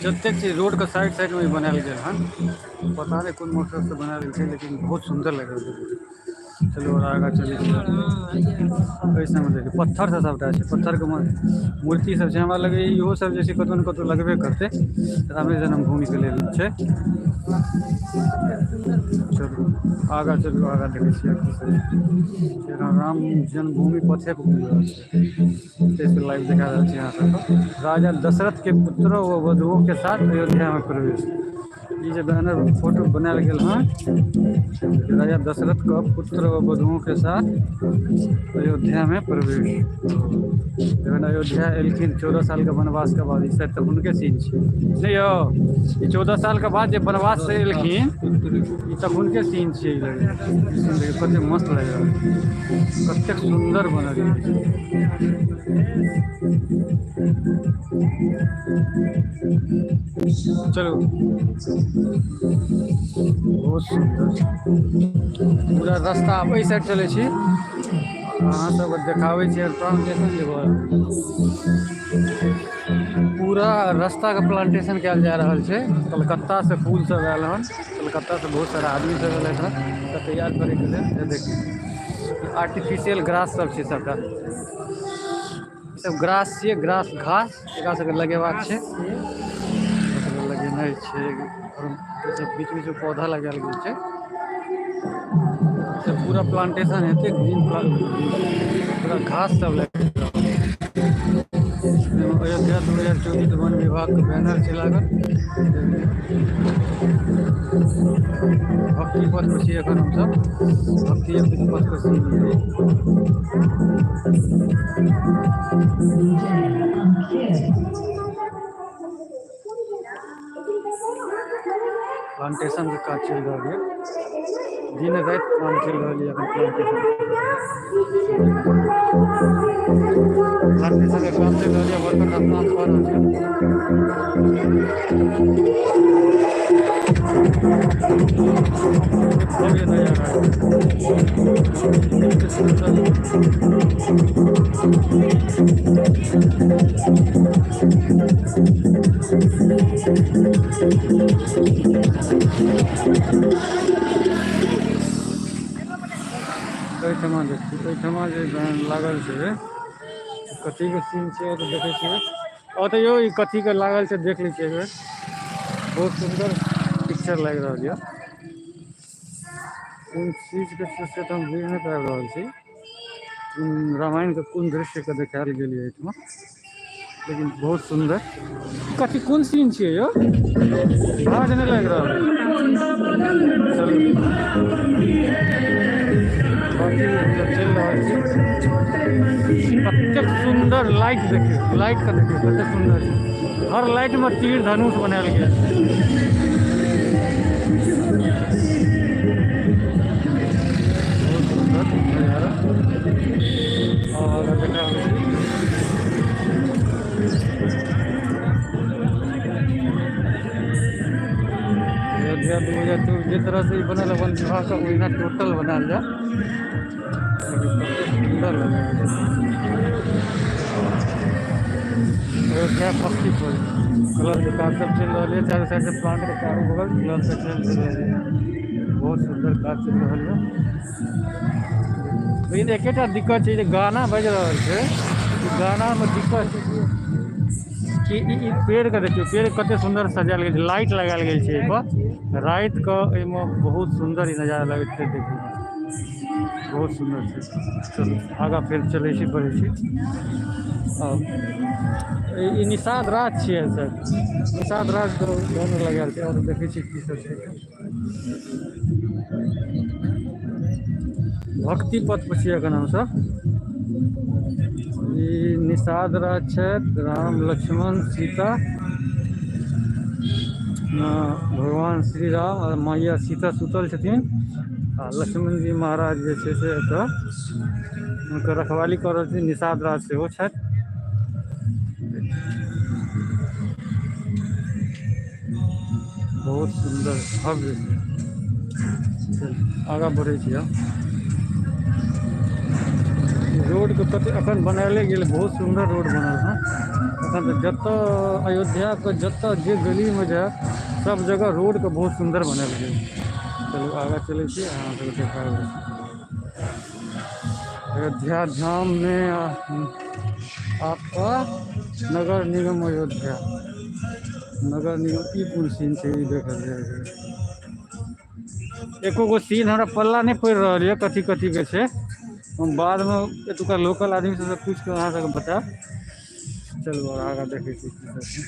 जतेक चीज रोड के side side में बनायल गेल हन, पता नहीं कोन मकसद से बनायल गेल छै, लेकिन बहुत सुंदर लागि रहल छै। चलू और आगाँ चलै छी। एहि सबमे देखियौ पत्थर से सबटा छै, पत्थर के मूर्ति सब छै। हमरा लगैया इहो सब जे छै कतौ ने कतौ लगबे करतै, रामे जन्मभूमि के लेल छै। चलू आगाँ चलू, आगाँ देखै छियै की सब छै। राम जन्मभूमि पथे पर घुमि रहल छै, ताहिसँ लाइव देखा रहल छी अहाँ सबके। राजा दशरथ के पुत्र व वधुओं के साथ अयोध्या में प्रवेश, ई जे बैनर फोटो बनायल गेल हन, राजा दशरथ के पुत्र व वधुओं के साथ अयोध्या में प्रवेश। जखन अयोध्या एलखिन 14 साल के वनवास के बाद, ई शायद तऽ हुनके सीन छै नहि यौ? ई 14 साल के बाद जे वनवास से एलखिन, ई तऽ हुनके सीन छियै। ई लगै ई सीन देखियौ कते मस्त लागि रहल छै, कतेक सुन्दर बनल छै। चलू, बहुत सुन्दर पूरा रास्ता। आब एहि साइड चलै छी, अहाँ सबके देखाबै छी प्लांटेशन जे भऽ रहल, पूरा रास्ताके प्लांटेशन कयल जा रहल छै। कलकत्ता से फूल सब आयल हन, कलकत्ता से बहुत सारा आदमी सब एलथि हन तऽ तैयार करैके लेल। देखियौ, आर्टिफिशियल ग्रास सब छै सबटा, ई सब ग्रास छियै, ग्रास घास, एकरा सबके लगेबाक छै, लगेनाइ छै। और बीच बीच में पौधा लगायल गेल छै, सब पूरा प्लांटेशन हेतै, ग्रीन पूरा घास सब लागि रहल छै। अयोध्या 2024 वन विभाग के बैनर छै लागल। भक्ति पथ पर छी एखन हमसब, भक्ति पथ पर छी। प्लांटेशन के काज चलि रहल यऽ, दिन राति काम चलि रहल यऽ एखन। प्लांटेशन के काम चलि रहल यऽ, वर्कर सब काम कऽ रहल छै। भव्य नजारा है, सुन्दर। एहिठमा देखियौ, एहिठमा जे लागल छै, कथीके सीन छै तऽ देखै छियै। ओतऽ यौ, ई कथीके लागल छै, देख लै छियै एकबेर। बहुत सुन्दर पिक्चर लागि रहल यऽ। कोन चीजके छै से तऽ हम बुझि नहि पाबि रहल छी, रामायणके कोन दृश्यके देखायल गेल यऽ एहिठमा, लेकिन बहुत सुन्दर। कथी कोन सीन छियै यौ? भाज नहि लागि रहल। चलू, बाकी हमसब चलि रहल छी। कतेक सुन्दर लाइट देखियौ, लाइट के देखियौ कतेक सुन्दर छै। हर लाइट में तीर धनुष बनायल गेल छै। बहुत सुन्दर नजारा। और देखा रहल छी, अयोध्या 2024, जे तरह से ई बनल है वन विभाग का, ओहिना टोटल बनायल जाय, लेकिन कतेक सुन्दर लगै छै। अयोध्या भक्ति पर कलर के काज सब चलि रहल यऽ, चारू साइड से प्लांट के चारू बगल कलर के चलि रहल यऽ। बहुत सुन्दर काज चलि रहल यऽ, लेकिन एकेटा दिक्कत छै जे गाना बाजि रहल छै। ई गाना मे दिक्कत छै कि ई पेड़ के देखियौ, पेड़ कते सुन्दर सजायल गेल छै, लाइट लगायल गेल छै एहिपर। राति के एहिमे बहुत सुन्दर ई नजारा लगैत छै देखैमे, बहुत सुन्दर छै। चलू, आगाँ फेर चलै छी, बढ़ै छी। आ ई निषाद राज छियै सर, निषाद राज के बैनर लगायल छै। और देखै छी की सब छै। भक्ति पथ पर छी एखन हमसब। ई निषाद राज छथि, राम लक्ष्मण सीता, भगवान श्री राम और मैया सीता सुतल छथिन आ लक्ष्मण जी महाराज जे छै से एतऽ हुनकर रखवाली कऽ रहल छथिन। निषाद राज सेहो छथि। बहुत सुन्दर भव्य छै। आगाँ बढ़ै छी आब। रोडके कते एखन बनायले गेल, बहुत सुन्दर रोड बनल हँ। एखन एखन तऽ जतऽ अयोध्याके जतऽ जे गलीमे जायब सब जगह रोडके बहुत सुन्दर बनायल गेल छै। चलू आगाँ चलै छी, अहाँ सबके देखा रहल छी अयोध्या धाममे आपका नगर निगम अयोध्या नगर निगम। ई कोन सीन छै? ई देखल जाइ छै। एको गो सीन हमरा पल्ला नहि पड़ि रहल यऽ कथी कथी के छै। हम बादमे एतुका लोकल आदमी सबसँ पूछि कऽ अहाँ सबके बतायब। चलू आओर आगाँ देखै छी की सब छै।